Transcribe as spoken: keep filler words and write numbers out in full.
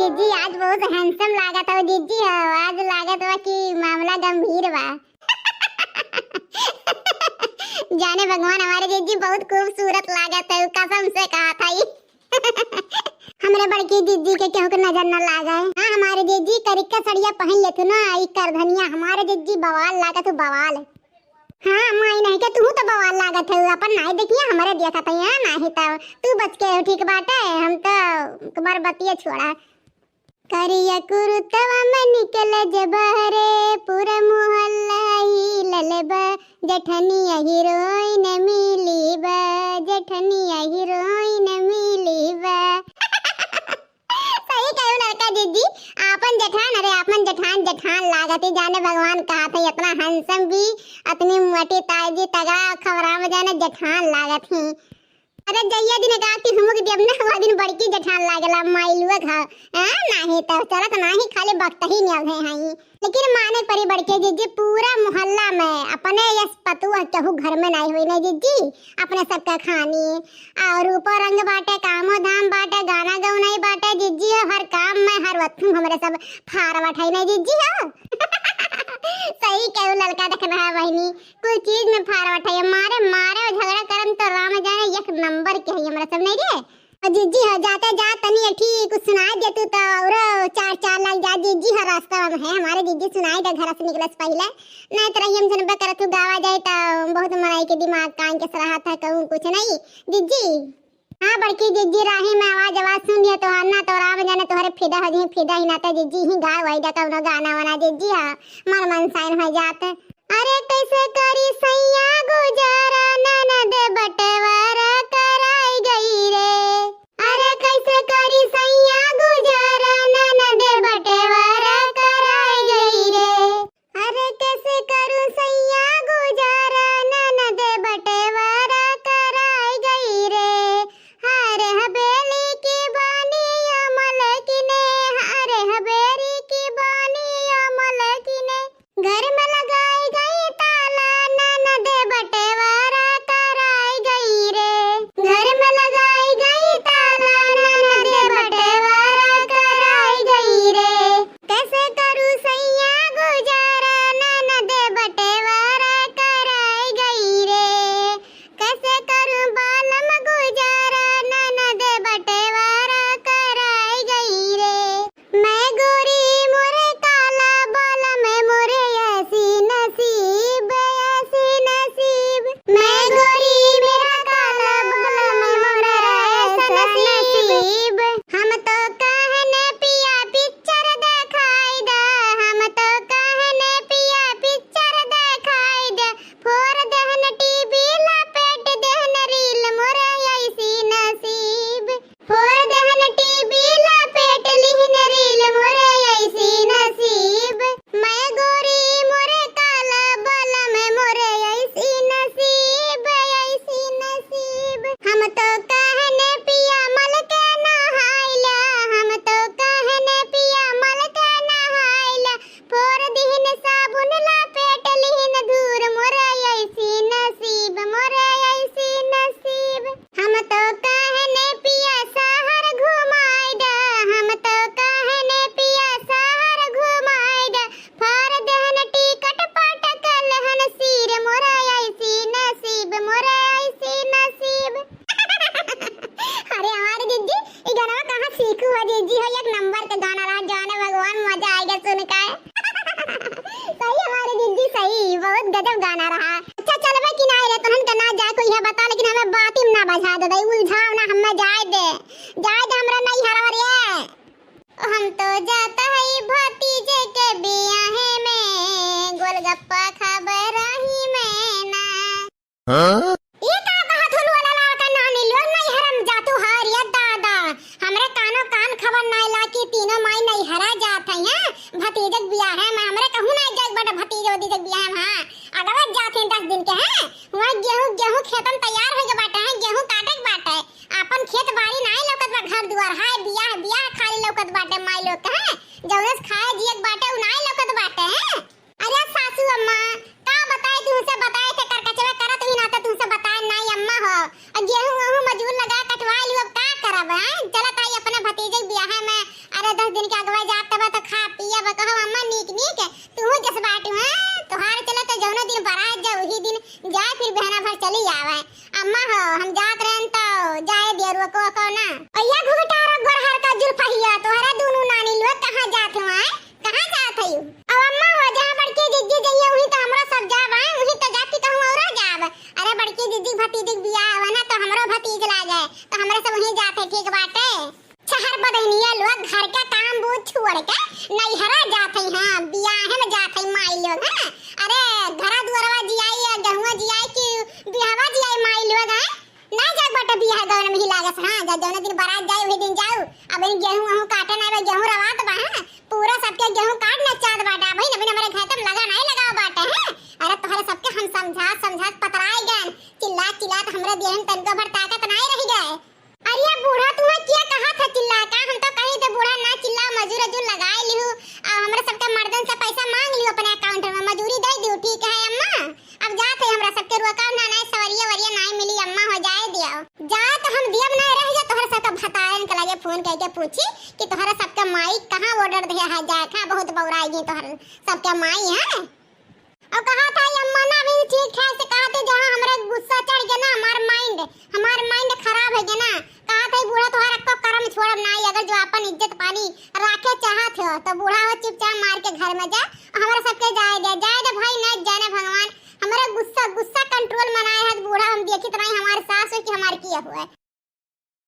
जीजी, आज बहुत handsome लागत हो जीजी हो, आज लागत बा कि मामला गंभीर बा। जाने भगवान, हमारे जीजी बहुत खूबसूरत लागत है, कसम से कहा था ई। हमरे बड़की जीजी के केहू के नजर न लागे। हाँ, हमारे जीजी करिका सड़िया पहन लेतु ना, ई करधनिया, हमारे जीजी बवाल लागत हो, बवाल। हाँ, माई नहीं के तू तो बवाल लागत है, अपन नाई देखिया, हमरे देखत है, हाँ, नाही तो तू बच के हो, ठीक बाटे, हम तो तुम्हार बतिये छोड़ा। करिया कुरुतवा में निकल जे बहरे, पूरा मोहल्ला हिलल बा, जेठनिया हीरोइन मिली बा, जेठनिया हीरोइन मिली बा। सही कहू लड़का जीजी, आपन जेठान, अरे आपन जेठान, जेठान लागत ही, जाने भगवान कहा था इतना handsome भी, अतनी मोटी ताजी तगड़ा खबरा में जाने जेठान लागत ही। अरे जइया दिन का कि हुमुक दियब ना, वह दिन बड़की जेठान लागेला, माइलुआ घा, हाँ, नाही तो चलत नाही, खाली बकत ही नियल है, हाँ। लेकिन माने परी बड़के जीजी, पूरा मोहल्ला में अपने यस पतुआ केहू घर में नाही होई ना जीजी, अपने सबका खानी और रूपो रंग बाटे, कामो धाम बाटे, गाना गौनाई बाटे जीजी हो, हर काम में हर वक्त हमरे सब फार बठाई ना जीजी हो। सही कहू लड़का देखना है बहिनी, कुल चीज में फार बठाई, मारे मारे और झगड़ा करम तो राम जाने एक नंबर के है हमरा सब नहीं रे। और जीजी हो जाते जा तनी अठी कुछ सुनाई दे तू तो और चार चार लाख जा जीजी हो रास्ता में है हमारे जीजी सुनाई दे घर से निकले से पहले। नहीं तो रही हम जनबे करत हूँ गावा जाए तो बहुत मराई के दिमाग कान के सराहा था कहूँ कुछ नहीं। जीजी। हाँ बड़की जीजी राही में आवाज आवाज सुन लिया तोहार ना तो राम जाने तोहरे फिदा हो जी फिदा ही ना तो जीजी ही गाए वही दे कौनो गाना वाना जीजी हो। मन मन साइन हो जात। अरे कैसे करी सैया गुजारा ननद बंटवारा कराई गई रे। अरे कैसे करी सैया गुजारा ननद बंटवारा कराई गई रे। अरे कैसे करूं सैया गुजारा ननद बंटवारा कराई गई रे। हारे हबेली की बानी अमल किने, हारे हबेली की बानी अमल किने। घर में लगाई गई ताला, ननद बंटवारा कराई गई रे। घर में लगाई गई ताला, ननद बंटवारा कराई गई रे। कैसे करूं सैया गुजारा, ननद बंटवारा कराई गई रे। कैसे करूं बालम गुजारा, ननद बंटवारा कराई गई रे। मैं गोरी मोरे काला बालम मोरे ऐसी नसीब, ऐसी नसीब। मैं गोरी मेरा काला बालम मोरे ऐसा नसीब। हम तो कहने पिया पिक्चर दिखाई दा, हम तो कहने पिया पिक्चर दिखाई दा। फोर देहन टीवी लपेट देहन रील मोरे ऐसी नसीब। फोर देहन टीवी लपेट लिहन रील मोरे ऐसी नसीब। मैं गोरी मोरे काला बालम मोरे ऐसी नसीब, ऐसी नसीब। हम तो कहने पिया मल के नहाइला, हम तो कहने पिया मल के नहाइला। फोर दिहन साबुन लपेट लिहन धूर मोरे ऐसी नसीब, मोरे ऐसी नसीब। हम तो कहने पिया शहर घुमाई दा, हम तो कहने पिया शहर घुमाई दा। फार देहन टिकट पटकल हन सिर मोरे ऐसी नसीब, मोरे ऐसी नसीब। अरे हमारे जीजी, ई गाना कहाँ सीखू हो जीजी हो, एक नंबर के गाना रहा, जाने भगवान मजा आएगा सुन के। सही हमारे जीजी, सही, बहुत गजब गाना रहा। अच्छा चलबे कि ना रे, तोहन के ना जाए कोई है बता, लेकिन हमें बाती में ना बजा दे, उलझाव ना, हमें जाए दे, जाए दे हमरा नहीं हरवा रे। हम तो जाता है भतीजे के बियाहे में, गोलगप्पा खाबे राही में ना। हाँ? ये का कहत हुलू वाला लड़का नानी लोग नहीं हरम जातू हार ये दादा। हमरे कानो कान खबर नाई ला कि तीनों माई नहीं हरा जात है, हाँ? भतीजे के बियाहे में हमरे कहूँ नाई जाए बट भतीजे भतीजे के बियाहे में, हाँ। अगवा जात हैं दस दिन के, हाँ? वहाँ गेहूँ, गेहूँ खेतन तैयार होइगे बाटे हैं, गेहूँ काटे के बाटे। आपन खेत बाड़ी नाई लौकत बा, घर दुआर हाय, बियाह, बियाह खाली लौकत बाटे माई लोग के, हैं? जौने से खाए जिए के बाटे, उ नाई लौकत बाटे, हैं? अरे सासू अम्मा, का बताई तुमसे, बताए थे करकचवा करत हुई ना तो तुमसे बताए नाई अम्मा हो। और गेहूँ वहूँ मजूर लगा कटवा लियो, अब का करब, हैं? चलत आई अपने भतीजे के बियाह में, अरे दस दिन छोड़ के नैहरा जात हई, हाँ, बियाहे में जात हई माई लोग, हाँ। अरे, घरा दुआरवा जियाई, गेहुआ जियाई कि बियाहवा जियाई माई लोग, हाँ? ना जाए बाटे बियाह गवन में ही लागस, हाँ, जा जौने दिन बारात जाए वही दिन जाऊ। अब इन गेहूं वहूं काटे ना, अब गेहूं रवात बा, हाँ? पूरा सबके गेहूं काट नचात बाटे, अब इन, अब इन हमरे घर तक लगा नहीं लगाओ बाटे, हाँ? अरे तोहरे सबके हम समझात समझात पतराए गए, चिल्लात चिल्लात हमरे देह में तनिको भर ताकत नहीं रह गए। अरे बूढ़ा, तुम्हें क्या कहा था चिल्ला का? हम तो कही थे बूढ़ा ना चिल्ला, मजूर अजूर लगाए लिहू, और हमरे सबके मर्दन से पैसा मांग लिहू अपने अकाउंट में, मजूरी दे दियो, ठीक है अम्मा? अब जात है, हमरा सबके रोका ना, ना सवरिया वरिया ना मिली अम्मा, हो जाए दियो। जा तो हम दियब ना, रह जा, तोहरे सबके भतारन के लगे फोन करके पूछी कि तोहरे सबके माई कहाँ ऑर्डर दिया है जाए का, बहुत बौराई गई तोहरे सबके माई है। और कहा था ये अम्मा ना अभी ठीक ठाक से कहा थे, जहाँ हमरे गुस्सा चढ़ गया ना, हमार माइंड, हमार माइंड खराब है गया ना, कहा था ये बूढ़ा तोहरा को करम छोड़ब ना, अगर जो अपन इज्जत पानी राखे चाहत हो तो बूढ़ा हो चुपचाप मार के घर में जा, और हमरा सबके जाए दे, जाए दे भाई, न जाने भगवान, हमारा गुस्सा, गुस्सा कंट्रोल में ना है बूढ़ा, हम देखित नहीं हमारे सास हो कि हमारे किया हुआ है।